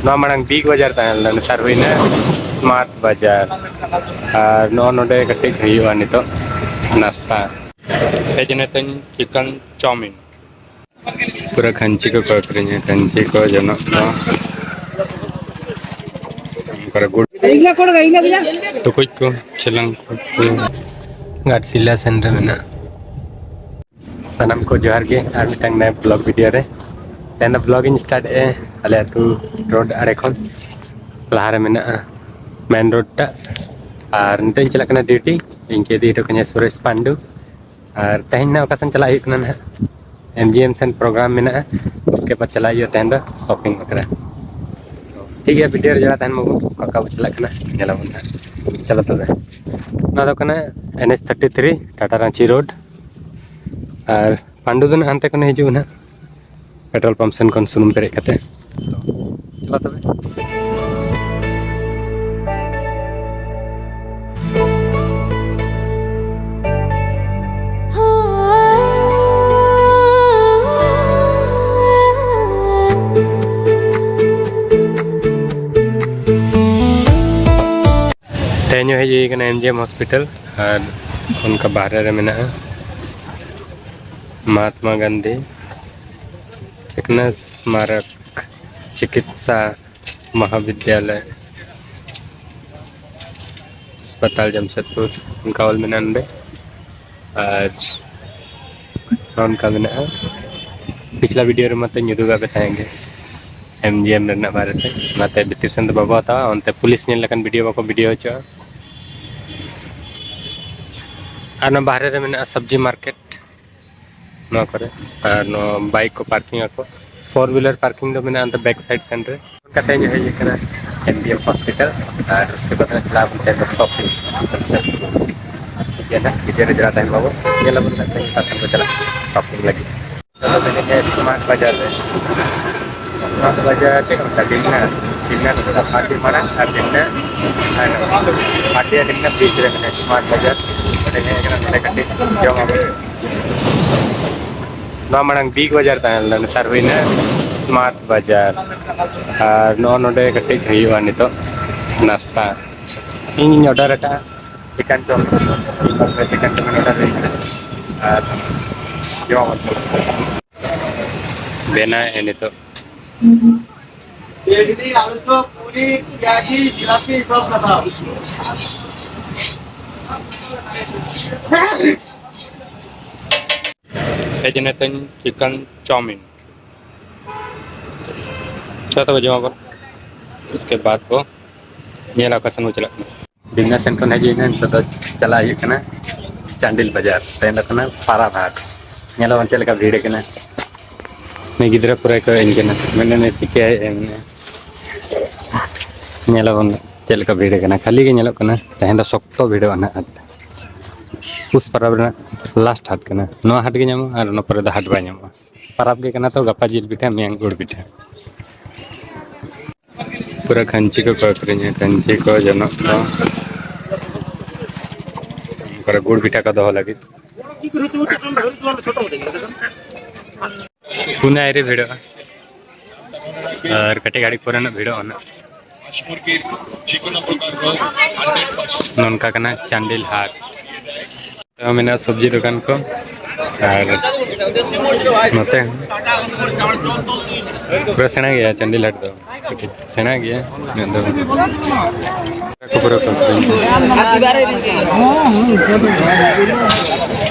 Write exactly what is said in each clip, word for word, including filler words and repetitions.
ᱱᱚᱣᱟ ᱢᱟᱲᱟᱝ ᱵᱤᱜᱽ ᱵᱟᱡᱟᱨ ᱛᱟᱦᱮᱸ ᱞᱮᱱᱟ, ᱱᱮᱛᱟᱨ ᱦᱩᱭᱱᱟ ᱥᱢᱟᱨᱴ ᱵᱟᱡᱟᱨ᱾ ᱟᱨ ᱱᱚᱜᱼᱚ ᱱᱚᱰᱮ ᱠᱟᱹᱴᱤᱡ ᱦᱩᱭᱩᱜᱼᱟ ᱱᱤᱛᱚᱜ ᱱᱟᱥᱛᱟ᱾ ᱦᱮᱡ ᱮᱱᱟ ᱛᱤᱧ ᱪᱤᱠᱮᱱ ᱪᱟᱣᱢᱤᱱ᱾ ᱯᱩᱨᱟᱹ ᱠᱷᱟᱧᱪᱤ ᱠᱚᱠᱚ ᱟᱹᱠᱷᱨᱤᱧᱟ, ᱠᱷᱟᱧᱪᱤ ᱠᱚ, ᱡᱚᱱᱚᱜ ᱠᱚ, ᱚᱱᱠᱟᱨᱮ ᱜᱩᱲ, ᱴᱩᱠᱩᱡ ᱠᱚ, ᱪᱮᱞᱟᱝ ᱠᱚ᱾ ᱜᱷᱟᱴᱥᱤᱞᱟ ᱥᱮᱱ ᱨᱮ ᱢᱮᱱᱟᱜᱼᱟ᱾ ᱥᱟᱱᱟᱢ ᱠᱚ ᱡᱚᱦᱟᱨ ᱜᱮ ᱟᱨ ᱢᱤᱫᱴᱟᱝ ᱱᱟᱭᱟ ᱵᱞᱚᱜ ᱵᱷᱤᱰᱤᱭᱳ ᱨᱮ᱾ ᱛᱮᱦᱮᱧ ᱫᱚ ᱵᱞᱚᱜ ᱤᱧ ᱥᱴᱟᱨᱴ ᱮᱫᱼᱟ ᱟᱞᱮ ᱟᱹᱛᱩ ᱨᱳᱰ ᱟᱲᱮ ᱠᱷᱚᱱ᱾ ᱞᱟᱦᱟᱨᱮ ᱢᱮᱱᱟᱜᱼᱟ ᱢᱮᱱ ᱨᱳᱰ ᱴᱟᱜ᱾ ᱟᱨ ᱱᱤᱛᱚᱜ ᱤᱧ ᱪᱟᱞᱟᱜ ᱠᱟᱱᱟ ᱰᱤᱭᱩᱴᱤ᱾ ᱤᱧ ᱠᱚ ᱤᱫᱤ ᱦᱚᱴᱚ ᱠᱟᱹᱧᱟ ᱥᱩᱨᱮᱥ ᱯᱟᱱᱰᱩ᱾ ᱟᱨ ᱛᱮᱦᱮᱧ ᱱᱟᱜ ᱚᱠᱟ ᱥᱮᱱ ᱪᱟᱞᱟᱜ ᱦᱩᱭᱩᱜ ᱠᱟᱱᱟ ᱱᱟᱦᱟᱜ, ᱮᱢ ᱡᱤ ᱮᱢ ᱥᱮᱱ ᱯᱨᱳᱜᱨᱟᱢ ᱢᱮᱱᱟᱜᱼᱟ᱾ ᱩᱥᱠᱮ ᱵᱟᱫ ᱪᱟᱞᱟᱜ ᱦᱩᱭᱩᱜᱼᱟ ᱛᱮᱦᱮᱧ ᱫᱚ ᱥᱚᱯᱤᱝ ᱵᱟᱠᱷᱨᱟ᱾ ᱴᱷᱤᱠ ᱜᱮᱭᱟ, ᱵᱷᱤᱰᱤᱭᱳ ᱨᱮ ᱡᱚᱲᱟᱣ ᱛᱟᱦᱮᱱ ᱢᱟᱵᱚᱱ, ᱚᱠᱟ ᱚᱠᱟ ᱵᱚ ᱪᱟᱞᱟᱜ ᱠᱟᱱᱟ ᱧᱮᱞᱟᱵᱚᱱ ᱱᱟᱦᱟᱜ᱾ ᱪᱚᱞᱚ ᱛᱚᱵᱮ, ᱱᱚᱣᱟ ᱫᱚ ᱠᱟᱱᱟ N H thirty three Tata Ranchi road. ᱟᱨ ᱯᱟᱱᱰᱩ ᱫᱚ ᱱᱟᱦᱟᱜ ᱦᱟᱱᱛᱮ ᱠᱷᱚᱱᱮ ᱦᱤᱡᱩᱜᱼᱟ ᱱᱟᱦᱟᱜ, ᱯᱮᱴᱨᱳᱞ ᱯᱟᱢᱯ ᱥᱮᱱ ᱠᱷᱚᱱ ᱥᱩᱱᱩᱢ ᱯᱮᱨᱮᱡ ᱠᱟᱛᱮ᱾ ᱪᱚᱞᱚ ᱛᱚᱵᱮ᱾ ᱛᱮᱦᱮᱧ ᱦᱚᱸ ᱦᱮᱡ ᱦᱩᱭ ᱠᱟᱱᱟ ᱮᱢ ᱡᱤ ᱮᱢ ᱦᱚᱥᱯᱤᱴᱟᱞ, ᱟᱨ ᱚᱱᱠᱟ ᱵᱟᱦᱨᱮ ᱨᱮ ᱢᱮᱱᱟᱜᱼᱟ ᱢᱟᱦᱟᱛᱢᱟ ᱜᱟᱱᱫᱷᱤ ᱪᱤᱠᱱᱟ ᱥᱢᱟᱨᱚᱠ ᱪᱤᱠᱤᱛᱥᱟ ᱢᱚᱦᱟᱵᱤᱫᱽᱭᱟᱞᱚᱭ ᱦᱟᱥᱯᱟᱛᱟᱞ ᱡᱟᱢᱥᱮᱫᱽᱯᱩᱨ, ᱚᱱᱠᱟ ᱚᱞ ᱢᱮᱱᱟᱜᱼᱟ ᱱᱚᱰᱮ᱾ ᱟᱨ ᱱᱚᱝᱠᱟ ᱢᱮᱱᱟᱜᱼᱟ, ᱯᱤᱪᱷᱞᱟ ᱵᱷᱤᱰᱤᱭᱳ ᱨᱮᱢᱟ ᱛᱚᱧ ᱩᱫᱩᱜᱟᱜ ᱯᱮ ᱛᱟᱦᱮᱸ ᱜᱮ ᱮᱢ ᱡᱤ ᱮᱢ ᱨᱮᱱᱟᱜ ᱵᱟᱨᱮᱛᱮ, ᱚᱱᱟᱛᱮ ᱵᱷᱤᱛᱤᱨ ᱥᱮᱱ ᱫᱚ ᱵᱟᱵᱚ ᱦᱟᱛᱟᱣᱟ, ᱚᱱᱛᱮ ᱯᱩᱞᱤᱥ ᱧᱮᱞ ᱞᱮᱠᱟᱱ ᱵᱷᱤᱰᱤᱭᱳ ᱵᱟᱠᱚ ᱵᱷᱤᱰᱤᱭᱳ ᱦᱚᱪᱚᱜᱼᱟ᱾ ᱟᱨ ᱱᱚᱣᱟ ᱵᱟᱦᱨᱮ ᱨᱮ ᱢᱮᱱᱟᱜᱼᱟ ᱥᱚᱵᱽᱡᱤ ᱢᱟᱨᱠᱮᱴ, ᱱᱚᱣᱟ ᱠᱚᱨᱮ᱾ ᱟᱨ ᱱᱚᱣᱟ ᱵᱟᱭᱤᱠ ᱠᱚ ᱯᱟᱨᱠᱤᱝ ᱟᱠᱚ, ᱯᱷᱳᱨ ᱦᱩᱭᱞᱟᱨ ᱯᱟᱨᱠᱤᱝ ᱫᱚ ᱢᱮᱱᱟᱜᱼᱟ ᱚᱱᱛᱮ ᱵᱮᱠ ᱥᱟᱭᱤᱰ ᱥᱮᱱ ᱨᱮ᱾ ᱚᱱᱠᱟᱛᱮ ᱤᱧ ᱦᱮᱡ ᱟᱠᱟᱱᱟ ᱮᱢ ᱵᱤ ᱮᱢ ᱦᱚᱥᱯᱤᱴᱟᱞ, ᱟᱨ ᱩᱥᱠᱮ ᱵᱟᱫ ᱪᱟᱞᱟᱣ ᱠᱟᱛᱮ ᱫᱚ ᱥᱚᱯᱤᱝ᱾ ᱴᱷᱤᱠ ᱜᱮᱭᱟ, ᱱᱟᱦᱟᱜ ᱵᱷᱤᱰᱤᱭᱳ ᱨᱮ ᱡᱚᱲᱟᱣ ᱛᱟᱦᱮᱱ ᱵᱟᱵᱚ, ᱧᱮᱞ ᱟᱵᱚᱱ ᱱᱟᱦᱟᱜ ᱛᱮᱦᱮᱧ ᱚᱠᱟ ᱥᱮᱱ ᱵᱚ ᱪᱟᱞᱟᱜ ᱥᱚᱯᱤᱝ ᱞᱟᱹᱜᱤᱫ᱾ ᱱᱚᱰᱮ ᱫᱚ ᱢᱮᱱᱟᱭᱟ ᱥᱢᱟᱨᱴ ᱵᱟᱡᱟᱨ ᱨᱮ᱾ ᱥᱢᱟᱨᱴ ᱵᱟᱡᱟᱨ ᱪᱮᱫ ᱠᱚ ᱢᱮᱛᱟᱜᱼᱟ? ᱰᱤᱱᱟᱨ᱾ ᱰᱤᱱᱟᱨ ᱠᱚ ᱢᱮᱛᱟᱜᱼᱟ᱾ ᱯᱟᱨᱴᱤ ᱢᱟᱲᱟᱝ ᱟᱨ ᱰᱤᱱᱟᱨ ᱛᱟᱭᱱᱚᱢ᱾ ᱯᱟᱨᱴᱤ ᱟᱨ ᱰᱤᱱᱟᱨ ᱵᱤᱪ ᱨᱮ ᱢᱮᱱᱟᱭᱟ ᱥᱢᱟᱨᱴ ᱵᱟᱡᱟᱨ᱾ ᱱᱚᱰᱮ ᱦᱮᱡ ᱟᱠᱟᱱᱟ, ᱱᱚᱰᱮ ᱠᱟᱹᱴᱤᱡ ᱡᱚᱢ ᱟᱵᱚᱱ᱾ ᱱᱚᱣᱟ ᱢᱟᱲᱟᱝ ᱵᱤᱜᱽ ᱵᱟᱡᱟᱨ ᱛᱟᱦᱮᱸ ᱞᱮᱱᱟ, ᱱᱮᱛᱟᱨ ᱦᱩᱭᱱᱟ ᱥᱢᱟᱨᱴ ᱵᱟᱡᱟᱨ᱾ ᱟᱨ ᱱᱚᱜᱼᱚ ᱱᱚᱰᱮ ᱠᱟᱹᱴᱤᱡ ᱦᱩᱭᱩᱜᱼᱟ ᱱᱤᱛᱚᱜ ᱱᱟᱥᱛᱟ᱾ ᱤᱧᱤᱧ ᱚᱰᱟᱨ ᱟᱠᱟᱫᱼᱟ ᱪᱤᱠᱮᱱ ᱪᱚᱯ, ᱪᱤᱠᱮᱱ ᱪᱚᱯ ᱚᱰᱟᱨ ᱦᱩᱭ ᱟᱠᱟᱱᱟ᱾ ᱟᱨ ᱡᱚᱢ ᱟᱠᱚ᱾ ᱵᱮᱱᱟᱣᱮᱫᱼᱟ ᱱᱤᱛᱚᱜ᱾ ᱵᱮᱜᱽᱱᱤ, ᱟᱞᱩ ᱪᱚᱯ, ᱯᱩᱨᱤ, ᱯᱤᱭᱟᱡᱤ, ᱡᱤᱞᱟᱯᱤ, ᱥᱚᱵ ᱠᱟᱛᱷᱟ᱾ ᱦᱮᱡ ᱮᱱᱟ ᱛᱤᱧ ᱪᱤᱠᱮᱱ ᱪᱟᱣᱢᱤᱱ᱾ ᱡᱚᱛᱚ ᱠᱚ ᱡᱚᱢᱟ ᱵᱚᱱ᱾ ᱩᱥᱠᱮ ᱵᱟᱫ ᱵᱚ ᱧᱮᱞᱟ ᱚᱠᱟ ᱥᱮᱱ ᱵᱚ ᱪᱟᱞᱟᱜ ᱠᱟᱱᱟ᱾ ᱵᱤᱡᱽᱱᱮᱥ ᱥᱮᱱ ᱠᱷᱚᱱ ᱦᱮᱡ ᱦᱩᱭ ᱮᱱᱟ, ᱱᱤᱛᱚᱜ ᱫᱚ ᱪᱟᱞᱟᱜ ᱦᱩᱭᱩᱜ ᱠᱟᱱᱟ ᱪᱟᱱᱰᱤᱞ ᱵᱟᱡᱟᱨ᱾ ᱛᱮᱦᱮᱧ ᱫᱚ ᱠᱟᱱᱟ ᱯᱟᱨᱟᱵᱽ ᱦᱟᱴ᱾ ᱧᱮᱞᱟᱵᱚᱱ ᱪᱮᱫ ᱞᱮᱠᱟ ᱵᱷᱤᱲ ᱠᱟᱱᱟ᱾ ᱱᱩᱭ ᱜᱤᱫᱽᱨᱟᱹ ᱯᱩᱨᱟᱹ ᱠᱚ ᱮᱱ ᱠᱟᱱᱟ, ᱢᱮᱱᱫᱟ ᱱᱩᱭ ᱪᱤᱠᱟᱹᱭᱮᱫ ᱮᱢ? ᱧᱮᱞᱟᱵᱚᱱ ᱪᱮᱫ ᱞᱮᱠᱟ ᱵᱷᱤᱲ ᱠᱟᱱᱟ, ᱠᱷᱟᱹᱞᱤ ᱜᱮ ᱧᱮᱞᱚᱜ ᱠᱟᱱᱟ᱾ ᱛᱮᱦᱮᱧ ᱫᱚ ᱥᱚᱠᱛᱚ ᱵᱷᱤᱲᱚᱜᱼᱟ ᱱᱟᱦᱟᱜ ᱦᱟᱴ᱾ ᱯᱩᱥ ᱯᱟᱨᱟᱵᱽ ᱨᱮᱱᱟᱜ ᱞᱟᱥᱴ ᱦᱟᱴ ᱠᱟᱱᱟ᱾ ᱱᱚᱣᱟ ᱦᱟᱴ ᱜᱮ ᱧᱟᱢᱚᱜᱼᱟ ᱟᱨ ᱚᱱᱟ ᱯᱚᱨᱮ ᱫᱚ ᱦᱟᱴ ᱵᱟᱭ ᱧᱟᱢᱚᱜᱼᱟ᱾ ᱯᱟᱨᱟᱵᱽ ᱜᱮ ᱠᱟᱱᱟ ᱛᱚ, ᱜᱟᱯᱟ ᱡᱤᱞ ᱯᱤᱴᱷᱟᱹ, ᱢᱮᱭᱟᱝ ᱜᱩᱲ ᱯᱤᱴᱷᱟᱹ᱾ ᱯᱩᱨᱟᱹ ᱠᱷᱟᱹᱧᱪᱤ ᱠᱚᱠᱚ ᱟᱹᱠᱷᱨᱤᱧᱟ, ᱠᱷᱟᱹᱧᱪᱤ ᱠᱚ, ᱡᱚᱱᱚᱜ ᱠᱚ, ᱚᱠᱟᱨᱮ ᱜᱩᱲ ᱯᱤᱴᱷᱟᱹ ᱠᱚ ᱫᱚᱦᱚ ᱞᱟᱹᱜᱤᱫ᱾ ᱯᱩᱱᱟᱹᱭ ᱨᱮ ᱵᱷᱤᱲᱚᱜᱼᱟ ᱟᱨ ᱠᱟᱹᱴᱤᱡ ᱜᱷᱟᱹᱲᱤᱡ ᱯᱚᱨᱮ ᱱᱟᱜ ᱵᱷᱤᱲᱚᱜᱼᱟ ᱱᱟᱜ᱾ ᱱᱚᱝᱠᱟ ᱠᱟᱱᱟ ᱪᱟᱱᱰᱤᱞ ᱦᱟᱴ᱾ ᱢᱮᱱᱟᱜᱼᱟ ᱥᱚᱵᱽᱡᱤ ᱫᱚᱠᱟᱱ ᱠᱚ᱾ ᱟᱨ ᱱᱚᱛᱮ ᱯᱩᱨᱟᱹ ᱥᱮᱬᱟ ᱜᱮᱭᱟ ᱪᱟᱱᱰᱤᱞ ᱦᱟᱴ ᱫᱚ᱾ ᱥᱮᱬᱟ ᱜᱮᱭᱟ ᱢᱮᱱᱫᱚ᱾ ᱠᱚ ᱯᱩᱨᱟᱹ ᱠᱚ ᱟᱹᱠᱷᱨᱤᱧ ᱠᱚ᱾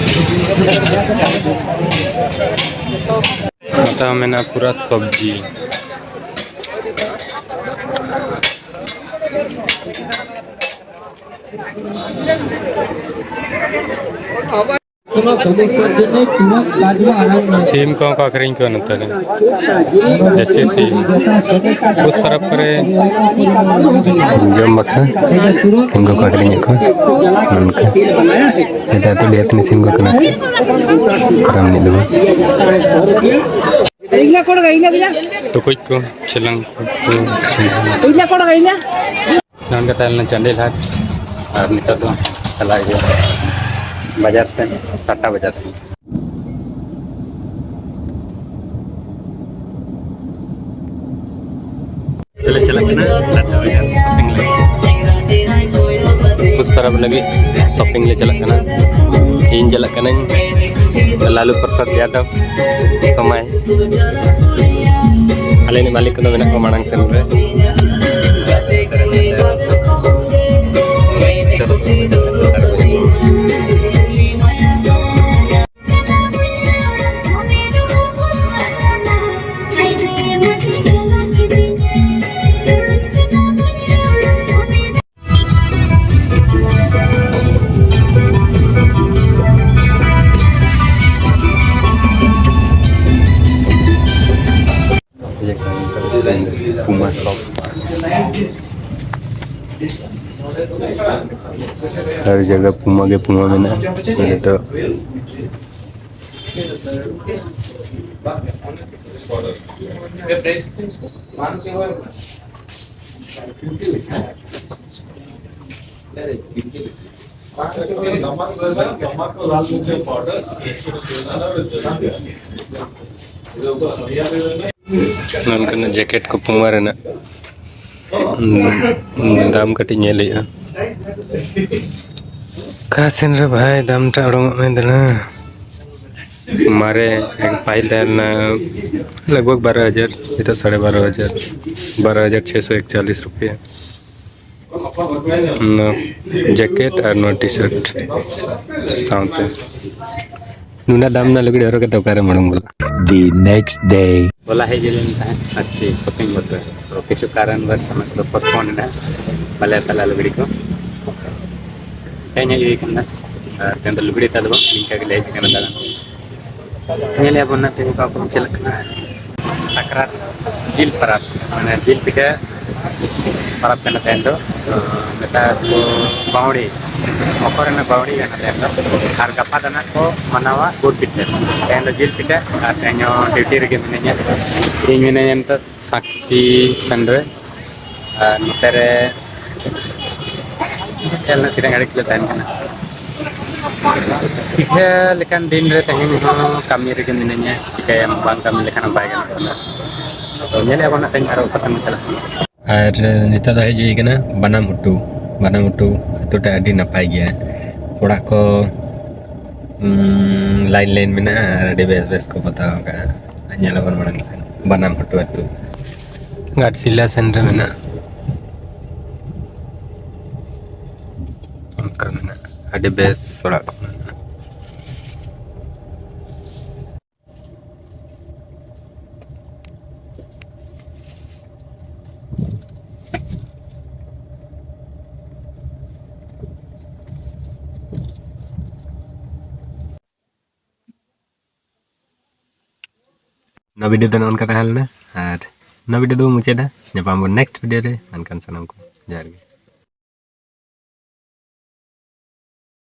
ᱱᱚᱛᱮ ᱦᱚᱸ ᱢᱮᱱᱟᱜᱼᱟ ᱯᱩᱨᱟᱹ ᱥᱚᱵᱽᱡᱤ᱾ ᱥᱤᱢ ᱠᱚᱦᱚᱸ ᱠᱚ ᱟᱹᱠᱷᱨᱤᱧ ᱠᱚᱣᱟ ᱱᱚᱛᱮ ᱨᱮ᱾ ᱫᱮᱥᱤ ᱥᱤᱢ᱾ ᱯᱩᱥ ᱯᱚᱨᱚᱵᱽ ᱠᱚᱨᱮ ᱡᱚᱢ ᱵᱟᱠᱷᱨᱟ ᱥᱤᱢ ᱠᱚᱠᱚ ᱟᱹᱠᱷᱨᱤᱧᱮᱫ ᱠᱚᱣᱟ᱾ ᱱᱚᱝᱠᱟ᱾ ᱱᱮᱛᱟᱨ ᱫᱚ ᱰᱷᱮᱨ ᱛᱮ ᱥᱤᱢ ᱠᱚ ᱠᱟᱱᱟ᱾ ᱯᱚᱨᱚᱵᱽ ᱮᱱᱮᱡ ᱫᱚ ᱵᱟᱝ᱾ ᱴᱩᱠᱩᱡ ᱠᱚ, ᱪᱮᱞᱟᱝ ᱠᱚ᱾ ᱱᱚᱰᱮ ᱛᱟᱦᱮᱸ ᱞᱮᱱᱟ ᱪᱟᱱᱰᱤᱞ ᱦᱟᱴ, ᱟᱨ ᱱᱤᱛᱚᱜ ᱫᱚ ᱪᱟᱞᱟᱜ ᱦᱩᱭᱩᱜᱼᱟ ᱵᱟᱡᱟᱨ ᱥᱮᱱ, ᱴᱟᱴᱟ ᱵᱟᱡᱟᱨ ᱥᱮᱱ᱾ ᱠᱟᱱᱟ ᱞᱟᱫᱟ ᱵᱟᱡᱟᱨ shopping ᱞᱟᱹᱜᱤᱫ᱾ ᱯᱩᱥ ᱯᱚᱨᱚᱵᱽ ᱞᱟᱹᱜᱤᱫ shopping ᱞᱮ ᱪᱟᱞᱟᱜ ᱠᱟᱱᱟ᱾ ᱤᱧ ᱪᱟᱞᱟᱜ ᱠᱟᱹᱱᱟᱹᱧ ᱞᱟᱞᱩ ᱯᱨᱚᱥᱟᱫᱽ ᱭᱟᱫᱚᱵ ᱥᱚᱢᱟᱭ᱾ ᱟᱞᱮ ᱨᱤᱱ ᱢᱟᱹᱞᱤᱠ ᱠᱚᱫᱚ ᱢᱮᱱᱟᱜ ᱠᱚᱣᱟ ᱢᱟᱲᱟᱝ ᱥᱮᱱ ᱨᱮ᱾ ᱪᱚᱞᱚ᱾ Puma shop. ᱦᱟᱨ ᱡᱟᱭᱜᱟ ᱯᱩᱢᱟ ᱜᱮ ᱯᱩᱢᱟ ᱢᱮᱱᱟᱜᱼᱟ᱾ ᱱᱤᱛᱚᱜ ᱱᱚᱝᱠᱟᱱᱟᱜ jacket ᱠᱚ ᱯᱩᱢᱟ ᱨᱮᱱᱟᱜ᱾ ᱫᱟᱢ ᱠᱟᱹᱴᱤᱡ ᱧᱮᱞ ᱦᱩᱭᱩᱜᱼᱟ᱾ ᱚᱠᱟ ᱥᱮᱱ ᱨᱮ ᱵᱷᱟᱭ ᱫᱟᱢ ᱴᱟᱜ ᱚᱰᱚᱝᱚᱜ ᱢᱮ ᱫᱮᱞᱟ᱾ ᱢᱟᱨᱮ ᱯᱟᱹᱦᱤᱞ ᱛᱟᱦᱮᱸ ᱞᱮᱱᱟ ᱞᱟᱜᱽ ᱵᱷᱟᱜᱽ ᱵᱟᱨᱚ ᱦᱟᱡᱟᱨ, ᱱᱤᱛᱚᱜ ᱥᱟᱲᱮ ᱵᱟᱨᱚ ᱦᱟᱡᱟᱨ, ᱵᱟᱨᱚ ᱦᱟᱡᱟᱨ ᱪᱷᱚᱭᱥᱚ ᱮᱠᱪᱟᱞᱤᱥ ᱨᱩᱯᱤᱭᱟ᱾ ᱱᱚᱣᱟ jacket ᱟᱨ ᱱᱚᱣᱟ T-shirt ᱥᱟᱶᱛᱮ ᱱᱩᱱᱟᱹᱜ ᱫᱟᱢ ᱨᱮᱱᱟᱜ ᱞᱩᱜᱽᱲᱤ ᱦᱚᱨᱚᱜ ᱠᱟᱛᱮ ᱚᱠᱟᱨᱮᱢ ᱩᱰᱩᱝ ᱜᱚᱫᱚᱜᱼᱟ? The next day. ᱦᱚᱞᱟ ᱦᱮᱡ ᱞᱮᱱ ᱛᱟᱦᱮᱸᱫ ᱥᱟᱠᱪᱤ shopping ᱵᱟᱠᱷᱨᱟ, ᱛᱚ ᱠᱤᱪᱷᱩ ᱠᱟᱨᱚᱱ ᱵᱚᱥ ᱚᱱᱟ ᱠᱚᱫᱚ postpone ᱮᱱᱟ, ᱵᱟᱞᱮ ᱦᱟᱛᱟᱣ ᱞᱮᱫᱼᱟ ᱞᱩᱜᱽᱲᱤ ᱠᱚ᱾ ᱛᱮᱦᱮᱧ ᱦᱮᱡ ᱦᱩᱭ ᱠᱟᱱᱟ, ᱟᱨ ᱛᱮᱦᱮᱧ ᱫᱚ ᱞᱩᱜᱽᱲᱤ ᱦᱟᱛᱟᱣ ᱫᱚ ᱵᱟᱝ, ᱱᱤᱝᱠᱟ ᱜᱮᱞᱮ ᱦᱮᱡ ᱠᱟᱱᱟ ᱫᱟᱬᱟᱱ᱾ ᱧᱮᱞᱮᱫᱼᱟ ᱵᱚᱱ ᱱᱟᱛᱮ ᱚᱠᱟ ᱠᱚ ᱪᱟᱞᱟᱜ ᱠᱟᱱᱟ᱾ ᱥᱟᱠᱨᱟᱛ ᱡᱤᱞ ᱯᱟᱨᱟᱵᱽ, ᱢᱟᱱᱮ ᱡᱤᱞ ᱯᱤᱴᱷᱟᱹ ᱯᱟᱨᱟᱵᱽ ᱠᱟᱱᱟ ᱛᱮᱦᱮᱧ ᱫᱚ᱾ ᱛᱚ ᱢᱮᱛᱟᱜ ᱠᱚ ᱵᱟᱣᱲᱤ, ᱢᱚᱠᱚᱨ ᱨᱮᱱᱟᱜ ᱵᱟᱣᱲᱤ ᱠᱟᱱᱟ ᱛᱮᱦᱮᱧ ᱫᱚ᱾ ᱟᱨ ᱜᱟᱯᱟ ᱫᱚ ᱱᱟᱜ ᱠᱚ ᱢᱟᱱᱟᱣᱟ ᱜᱩᱲ ᱯᱤᱴᱷᱟᱹ᱾ ᱛᱮᱦᱮᱧ ᱫᱚ ᱡᱤᱞ ᱯᱤᱴᱷᱟᱹ, ᱟᱨ ᱛᱮᱦᱮᱧ ᱦᱚᱸ duty ᱨᱮᱜᱮ ᱢᱤᱱᱟᱹᱧᱟ᱾ ᱤᱧ ᱢᱤᱱᱟᱹᱧᱟ ᱱᱤᱛᱚᱜ ᱥᱟᱠᱪᱤ ᱥᱮᱱ ᱨᱮ, ᱟᱨ ᱱᱚᱛᱮ ᱨᱮ ᱧᱮᱞ ᱢᱮ ᱛᱤᱱᱟᱹᱜ ᱜᱷᱟᱹᱲᱤᱡ ᱞᱮ ᱛᱟᱦᱮᱱ ᱠᱟᱱᱟ᱾ ᱯᱤᱴᱷᱟᱹ ᱞᱮᱠᱟᱱ ᱫᱤᱱ ᱨᱮ ᱛᱮᱦᱮᱧ ᱦᱚᱸ ᱠᱟᱹᱢᱤ ᱨᱮᱜᱮ ᱢᱤᱱᱟᱹᱧᱟ, ᱪᱤᱠᱟᱹᱭᱟᱢ, ᱵᱟᱝ ᱠᱟᱹᱢᱤ ᱞᱮᱠᱷᱟᱱ ᱵᱟᱭ ᱜᱟᱱᱚᱜ ᱠᱟᱱᱟ᱾ ᱛᱚ ᱧᱮᱞᱮᱫ ᱵᱚᱱ ᱱᱟᱜ ᱛᱮᱦᱮᱧ ᱟᱨᱚ ᱚᱠᱟ ᱥᱮᱱ ᱵᱚᱱ ᱪᱟᱞᱟᱜ ᱠᱟᱱᱟ᱾ ᱟᱨ ᱱᱤᱛᱚᱜ ᱫᱚ ᱦᱮᱡ ᱦᱩᱭ ᱠᱟᱱᱟ ᱵᱟᱱᱟᱢ ᱦᱩᱴᱩ᱾ ᱵᱟᱱᱟᱢ ᱦᱩᱴᱩ ᱟᱹᱛᱩ ᱴᱟᱜ ᱟᱹᱰᱤ ᱱᱟᱯᱟᱭ ᱜᱮᱭᱟ᱾ ᱚᱲᱟᱜ ᱠᱚ, ᱩᱸ, line line ᱢᱮᱱᱟᱜᱼᱟ ᱟᱨ ᱟᱹᱰᱤ ᱵᱮᱥ ᱵᱮᱥ ᱠᱚ ᱯᱚᱛᱟᱣ ᱟᱠᱟᱫᱼᱟ᱾ ᱧᱮᱞ ᱟᱵᱚᱱ ᱢᱟᱲᱟᱝ ᱥᱮᱱ ᱵᱟᱱᱟᱢ ᱦᱩᱴᱩ ᱟᱹᱛᱩ᱾ ᱜᱷᱟᱴᱥᱤᱞᱟ ᱥᱮᱱ ᱨᱮ ᱢᱮᱱᱟᱜᱼᱟ᱾ ᱚᱱᱠᱟ ᱢᱮᱱᱟᱜᱼᱟ᱾ ᱟᱹᱰᱤ ᱵᱮᱥ ᱚᱲᱟᱜ ᱠᱚ ᱢᱮᱱᱟᱜᱼᱟ᱾ ᱱᱚᱣᱟ video ᱫᱚ ᱱᱚᱜᱼᱚ ᱱᱚᱝᱠᱟ ᱛᱟᱦᱮᱸ ᱞᱮᱱᱟ, ᱟᱨ ᱱᱚᱣᱟ video ᱫᱚ ᱢᱩᱪᱟᱹᱫᱟ᱾ ᱧᱟᱯᱟᱢ ᱟᱵᱚᱱ next video ᱨᱮ᱾ ᱢᱮᱱᱠᱷᱟᱱ ᱥᱟᱱᱟᱢ ᱠᱚ ᱡᱚᱦᱟᱨ ᱜᱮ᱾